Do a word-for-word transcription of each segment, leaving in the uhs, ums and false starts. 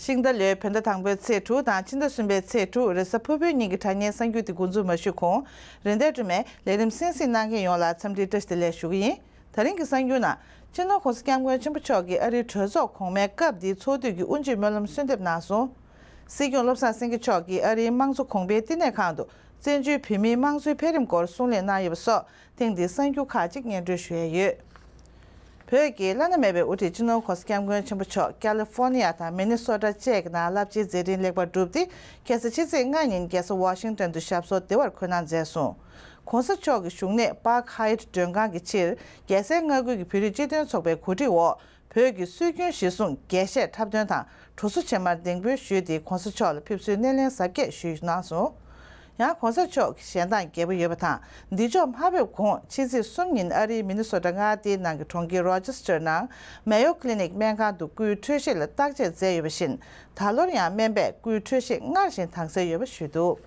ཤིང་རྟ་ལོའི་བོད་ཟླ་དང་པོའི་ཚེས་དྲུག་དང་ཕྱི་ཟླ་གསུམ་པའི་ཚེས་དྲུག་རེས་གཟའ་ཕུར་བུའི་ཉིན་གྱི་དྲ་བརྙན་གསར་འགྱུར་དེ་འགོ་འཛུགས་མ་ཞུས་གོང་རེ་འདོད་སྒྲོལ་མས་ལས་རིམ་གསན་གཟིགས་གནང་མཁན་ཡོངས་ལ་འཚམས་འདྲིའི་བཀྲ་ཤིས་བདེ་ལེགས་ཞུ་གི་ཡིན། ད་རིང་གི་གསར་འགྱུར་ནང་སྤྱི་ནོར་༧གོང་ས་༧སྐྱབས་མགོན་ཆེན་པོ་མཆོག་གིས་ཨ་རིའི་གྲོས་ཚོགས་གོང་མའི་སྐབས་འདིའི་ཚོགས་དུས་ཀྱི་དབུ་འབྱེད་སྨོན་ལམ་གསོལ་འདེབས་གནང་སོང་། སྲིད་སྐྱོང་བློ་བཟང་སེང་གེ་མཆོག་གིས་ཨ་རིའི་དམངས་གཙོ་གོང་འཕེལ་བསྟི་གནས་ཁང་དུ་བཙན་བྱོལ་བོད་མིའི་དམངས་གཙོའི་འཕེལ་རིམ་སྐོར་གསུང་གླེང་གནང་ཡོད་པ་སོགས་ཐེངས་འདིའི་གསར་འགྱུར་ཁག་ཅིག་སྙན་སྒྲོན་ཞུ་ཡས་ཡོད། བོད་ཀྱི་བླ་ན་མེད་པའི་དབུ་ཁྲིད་སྤྱི་ནོར་༧གོང་ས་༧སྐྱབས་མགོན་ཆེན་པོ་མཆོག་ཀ་ལི་ཧྥོ་ནི་ཡ་དང་མི་ནི་སོ་ཊ་བཅས་ཀྱི་ནང་རླབས་ཆེའི་མཛད་འཕྲིན་ལེགས་པར་བསྒྲུབས་ཏེ། ཁ་སང་ཕྱི་ཚེས་ལྔ་ཉིན་རྒྱལ་ས་ཝ་ཤིང་ཏོན་དུ་ཞབས་སོར་བདེ་བར་འཁོད་གནང་མཛད་སོང་། ༧གོང་ས་མཆོག་གི་བཞུགས་གནས་Park Hyatt་མགྲོན་ཁང་གི་ཕྱིར་རྒྱལ་སའི་མངའ་ཁུལ་གྱི་བོད་རིགས་སྤྱི་མཐུན་ཚོགས་པའི་གོ་སྒྲིག་འོག་བོད་ཀྱི་སྲོལ་རྒྱུན་གཞིར་བཟུང་རྒྱས་བཤད་འཁྲབ་སྟོན་དང་གྲོ་སོ་ཕྱེ་མར་གདན་འབུལ་ཞུས་ཏེ། ༧གོང་ས་མཆོག་ལ་ཕེབས་བསུའི་སྣེ་ལེན་གཟབ་རྒྱས་ཞུས་གནང་སོང་། ཡང་༧གོང་ས་མཆོག་གི་ཞལ་མདངས་རྒྱས་པོ་ཡོད་པ་དང་། འདི་ཕྱོགས་མ་ཕེབས་གོང་ཕྱི་ཚེས་གསུམ་ཉིན་ཨ་རིའི་མི་ནི་སོ་ཊ་མངའ་སྡེའི་ནང་གི་གྲོང་ཁྱེར་རོ་ཅེ་སི་ཊར་ནང་Mayo Clinic་སྨན་ཁང་དུ་སྐུའི་འཕྲོད་བཞེས་ལ་བརྟག་དཔྱད་མཛད་ཡོད་པ་བཞིན། ད་ལོར་ཡང་སྨན་པས་སྐུའི་འཕྲོད་བཞེས་སྔར་བཞིན་དྭངས་གསལ་ཡོད་པ་ཞུས་འདུག་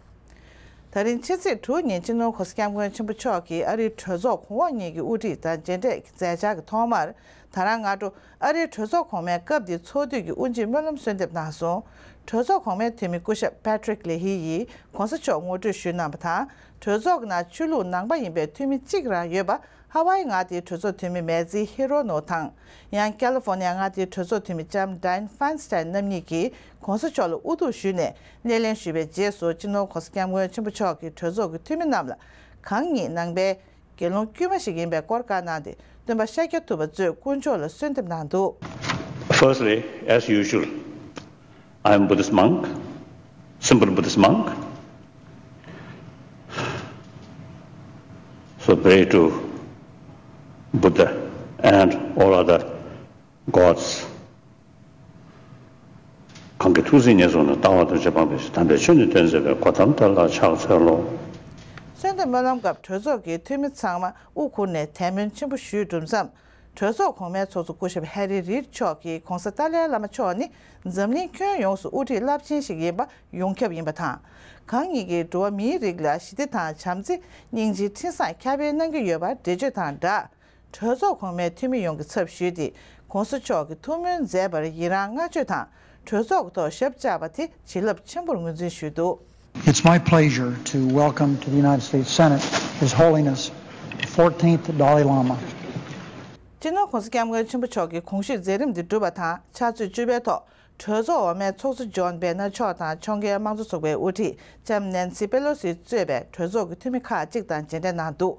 ད་རིང་ཕྱི་ཚེས་དྲུག་ཉིན་སྤྱི་ནོར་༧གོང་ས་༧སྐྱབས་མགོན་ཆེན་པོ་མཆོག་གིས་ཨ་རིའི་གྲོས་ཚོགས་གོང་འོག་གཉིས་ཀྱི་དབུ་ཁྲིད་དང་མཇལ་འཕྲད་ཀྱི་མཛད་འཆར་གྱི་ཐོག་མར། ད་རང་སྔ་དྲོ་ཨ་རིའི་གྲོས་ཚོགས་གོང་མའི་སྐབས་འདིའི་ཚོགས་དུས་ཀྱི་དབུ་འབྱེད་སྨོན་ལམ་གསོལ་འདེབས་གནང་སོང་། གྲོས་ཚོགས་གོང་མའི་འཐུས་མི་སྐུ་ཞབས་Patrick Leahy་ཡིས་༧གོང་ས་མཆོག་ངོ་སྤྲོད་ཞུས་གནང་བ་དང་། གྲོས་ཚོགས་ཀྱི་ནང་ཆོས་ལུགས་ནང་པ་ཡིན་པའི་འཐུས་མི་གཅིག་རང་ཡོད་པ། ཧ་ཝའི་མངའ་སྡེའི་གྲོས་ཚོགས་འཐུས་མི་མེ་ཛི་ཧི་རོ་ནོ་དང་། ཡང་ཀ་ལི་ཧྥོ་ནི་ཡ་མངའ་སྡེའི་གྲོས་ཚོགས་འཐུས་མི་ལྕམ་Dianne Feinstein་རྣམ་གཉིས་ཀྱིས་༧གོང་ས་མཆོག་ལ་དབུ་ཐུག་ཞུས་ནས་སྣེ་ལེན་ཞུས་པའི་རྗེས་སུ། སྤྱི་ནོར་༧གོང་ས་༧སྐྱབས་མགོན་ཆེན་པོ་མཆོག་གིས་གྲོས་ཚོགས་ཀྱི་འཐུས་མི་རྣམས་ལ་གང་ཉིད་ནང་པའི་དགེ་སློང་དཀྱུས་མ་ཞིག་ཡིན་པའི་སྐོར་བཀའ་གནང་སྟེ། སྟོན་པ་ཤཱཀྱ་ཐུབ་པ་གཙོས་དཀོན་མཆོག་ལ་གསོལ་འདེབས་གནང་འདུག Firstly, as usual, I am Buddhist monk, simple Buddhist monk. So pray to Buddha and all other gods. གང་གི་ཐུགས་བརྩེ་ཉེར་བཟུང་ནས། ལྟ་བ་ཐམས་ཅད་སྤངས་པའི་ཕྱིར། དམ་པའི་ཆོས་ནི་སྟོན་མཛད་པའི། གོ་ཏམ་དེ་ལ་ཕྱག་འཚལ་ལོ། གསོལ་འདེབས་སྨོན་ལམ་སྐབས་གྲོས་ཚོགས་ཀྱི་འཐུས་མི་ཚང་མ་དབུ་ཁུར་ནས་དད་སྨོན་ཆེན་པོ་ཞུས་གྲུབ་མཚམས། གྲོས་ཚོགས་གོང་མའི་ཚོགས་གཙོ་སྐུ་ཞབས་ཧེ་རི་རིད་མཆོག་གིས་༧གོང་ས་ཏཱ་ལའི་བླ་མ་མཆོག་ནི་འཛམ་གླིང་ཁྱོན་ཡོངས་སུ་དབུ་ཁྲིད་རླབས་ཆེན་ཞིག་ཡིན་པ་ཡོངས་ཁྱབ་ཡིན་པ་དང་། གང་ཉིད་ཀྱིས་འགྲོ་བ་མིའི་རིགས་ལ་ཞི་བདེ་དང་བྱམས་བརྩེ། སྙིང་རྗེ། འཕྲིན་བཟང་ཁྱབ་སྤེལ་གནང་གི་ཡོད་པར་འགྲེལ་བརྗོད་དང་སྦྲགས། གྲོས་ཚོགས་གོང་མའི་འཐུས་མི་ཡོངས་ཀྱི་ཚབ་ཞུས་ཏེ། ༧གོང་ས་མཆོག་གི་ཐུགས་སྨོན་མཛད་པར་ཡི་རངས་བསྔགས་བརྗོད་དང་། གྲོས་ཚོགས་ཀྱི་ཐོག་ཞབས་བཅགས་པ་དེ་བྱིན་རླབས་ཆེན་པོར་ངོས་འཛིན་ཞུས་འདུག It's my pleasure to welcome to the United States Senate His Holiness the fourteenth Dalai Lama. སྤྱི་ནོར་༧གོང་ས་༧སྐྱབས་མགོན་ཆེན་པོ་མཆོག་གི་གོང་ཞུས་མཛད་རིམ་འདི་གྲུབ་པ་དང་། ཕྱག་ཚོད་བཅུ་པའི་ཐོག་གྲོས་ཚོགས་འོག་མའི་ཚོགས་གཙོ་ཇོན་བེ་ནར་མཆོག་དང་། ཕྱོགས་འགལ་དམངས་གཙོ་ཚོགས་པའི་དབུ་ཁྲིད་ལྕམ་ནན་སི་པེ་ལོ་སི་གཙོས་པའི་གྲོས་ཚོགས་ཀྱི་འཐུས་མི་ཁག་ཅིག་དང་མཇལ་འཕྲད་གནང་འདུག་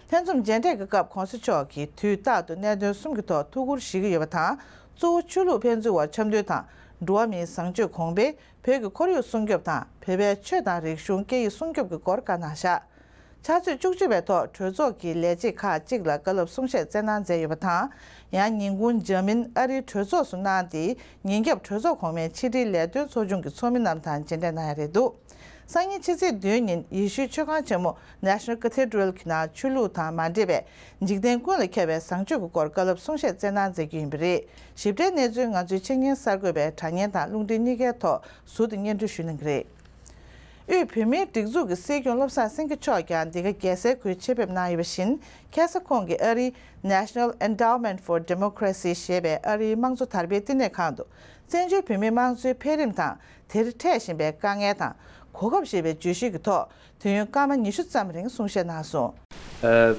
ལྷན་འཛོམས་མཇལ་འཕྲད་ཀྱི་སྐབས་༧གོང་ས་མཆོག་གིས་དུས་རྟག་ཏུ་གནད་དོན་གསུམ་གྱི་ཐོག་ཐུགས་ཁུར་བཞེས་ཀྱི་ཡོད་པ་དང་། གཙོ་བོ་ཆོས་ལུགས་ཕན་ཚུན་བར་འཆམ་མཐུན་དང་། འགྲོ་བ་མིའི་བཟང་སྤྱོད་གོང་འཕེལ། བོད་ཀྱི་ཁོར་ཡུག་སྲུང་སྐྱོབ་དང་། བོད་པའི་ཆོས་དང་རིག་གཞུང་སྐད་ཡིག་སྲུང་སྐྱོབ་ཀྱི་སྐོར་བཀའ་གནང་བཞག་ཕྱག་ཚོད་བཅུ་གཅིག་པའི་ཐོག་གྲོས་ཚོགས་ཀྱི་ལས་བྱེད་ཁག་ཅིག་ལ་བཀའ་སློབ་གསུང་བཤད་སྩལ་གནང་མཛད་ཡོད་པ་དང་། ཡང་ཉིན་གུང་འཇར་མན་ཨ་རིའི་གྲོས་ཚོགས་སུ་གནང་སྟེ། ཉིན་རྒྱབ་གྲོས་ཚོགས་གོང་མའི་ཕྱི་དྲིལ་ལས་དོན་ཚོགས་ཆུང་གི་ཚོགས་མི་རྣམས་དང་མཇལ་འཕྲད་གནང་ཡ་རེད་འདུག་སང་ཉིན་ཕྱི་ཚེས་བདུན་ཉིན་ཡེ་ཤུའི་མཆོད་ཁང་ཆེན་མོ་National Cathedral་གྱི་ནང་ཆོས་ལུགས་དང་མ་འདྲེས་པའི་འཇིག་རྟེན་ཀུན་ལ་ཁྱབ་པའི་བཟང་སྤྱོད་ཀྱི་སྐོར་བཀའ་སློབ་གསུང་བཤད་སྩལ་གནང་མཛད་རྒྱུ་ཡིན་པ་རེད། ཞིབ་ཕྲའི་གནས་ཚུལ་ང་ཚོའི་ཆེད་གཉེར་གསར་འགོད་པའི་དྲ་བརྙན་དང་རླུང་འཕྲིན་གཉིས་ཀའི་ཐོག་ཟུར་དུ་སྙན་སྒྲོན་ཞུ་གནང་གི་རེད། དབུས་བོད་མིའི་སྒྲིག་འཛུགས་ཀྱི་སྲིད་སྐྱོང་བློ་བཟང་སེང་གེ་མཆོག་ཀྱང་འདི་ག་རྒྱལ་སའི་ཁུལ་ཆེད་ཕེབས་གནང་ཡོད་པ་བཞིན། ཁ་སང་ཁོང་གིས་ཨ་རིའི་National Endowment for Democracy་ཞེས་པའི་ཨ་རིའི་དམངས་གཙོ་དར་སྤེལ་བསྟི་གནས་ཁང་དུ། བཙན་བྱོལ་བོད་མིའི་དམངས་གཙོའི་འཕེལ་རིམ་དང་། དེར་འཕྲད་བཞིན་པའི་དཀའ་ངལ་དང་། གོ་སྐབས་ཞེས་པའི་བརྗོད་གཞི་གྱི་ཐོག་དུས་ཡུན་སྐར་མ་ཉི་ཤུ་ཙམ་རིང་གསུང་བཤད་གནང་སོང་། Uh,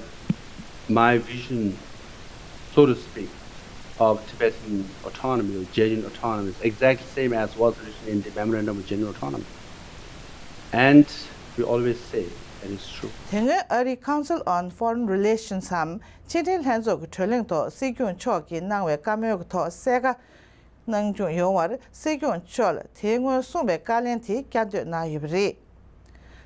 my vision, so to speak, of Tibetan autonomy or genuine autonomy is exactly same as was written in the Memorandum of Genuine Autonomy. And we always say, and it's true. དེ་སྔོན་ཨ་རིའི་Council on Foreign Relations་འམ་ཕྱི་འབྲེལ་ལྷན་ཚོགས་ཀྱི་གྲོས་གླེང་ཐོག་སྲིད་སྐྱོང་མཆོག་གིས་གནང་བའི་བཀའ་མོལ་གྱི་ཐོག་གསལ་ཁ་གནང་སྐྱོང་ཡོང་བར་སྲིད་སྐྱོང་མཆོག་ལ་དེའི་སྔོན་གསུངས་པའི་བཀའ་ལན་དེ་བསྐྱར་ཟློས་གནང་ཡོད་པ་རེད།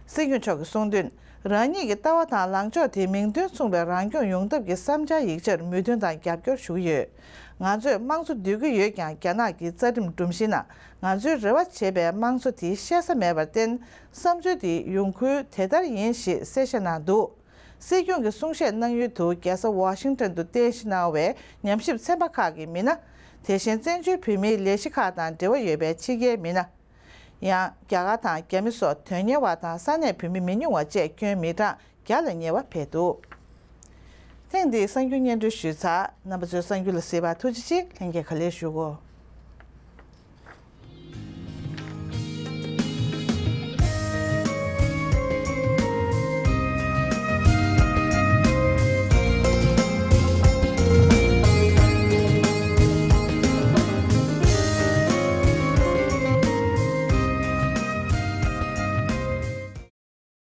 སྲིད་སྐྱོང་མཆོག་གིས་གསུངས་དོན། རང་ཉིད་ཀྱི་ལྟ་བ་དང་ལངས་ཕྱོགས་དེ་མིང་དོན་མཚུངས་པའི་རང་སྐྱོང་ཡོང་ཐབས་ཀྱི་བསམ་འཆར་ཡིག་ཆར་མོས་མཐུན་དང་རྒྱབ་སྐྱོར་ཞུ་གི་ཡོད། ང་ཚོས་དམངས་གཙོ་འདོད་ཀྱི་ཡོད་ཀྱང་རྒྱ་ནག་གི་རྩ་ཁྲིམས་སྒྲོམ་གཞིའི་ནང་ང་ཚོའི་རེ་བ་བྱེད་པའི་དམངས་གཙོ་དེ་ཤེས་ས་མེད་པར་བརྟེན། བསམ་ཚུལ་དེ་ཡོང་ཁུལ་དེ་ལྟར་ཡིན་ཞེས་གསལ་བཤད་གནང་འདུག་སྲིད་སྐྱོང་གི་གསུང་བཤད་གནང་ཡུལ་དུ་རྒྱལ་ས་ཝ་ཤིང་ཏོན་དུ་རྟེན་གཞི་གནང་བའི་ཉམས་ཞིབ་ཚན་པ་ཁག་གི་མི་སྣ། དེ་བཞིན་བཙན་བྱོལ་བོད་མིའི་ལས་གཞི་ཁག་དང་འབྲེལ་བ་ཡོད་པའི་ཕྱི་རྒྱལ་མི་སྣ། ཡང་རྒྱ་གར་དང་རྒྱ་མི་སོགས་དོན་གཉེར་བ་དང་ས་གནས་བོད་མི་མི་ཉུང་བ་བཅས་ཁྱོན་མི་གྲངས་བརྒྱ་ལ་ཉེ་བ་ཕེབས་འདུག་ཐེངས་འདིའི་གསར་འགྱུར་སྙན་སྒྲོན་ཞུས་ཚར། རྣམ་པ་ཚོས་གསར་འགྱུར་ལ་གཟིགས་པར་ཐུགས་རྗེ་ཆེ། ལྷན་རྒྱས་ག་ལེར་བཞུགས་གོ།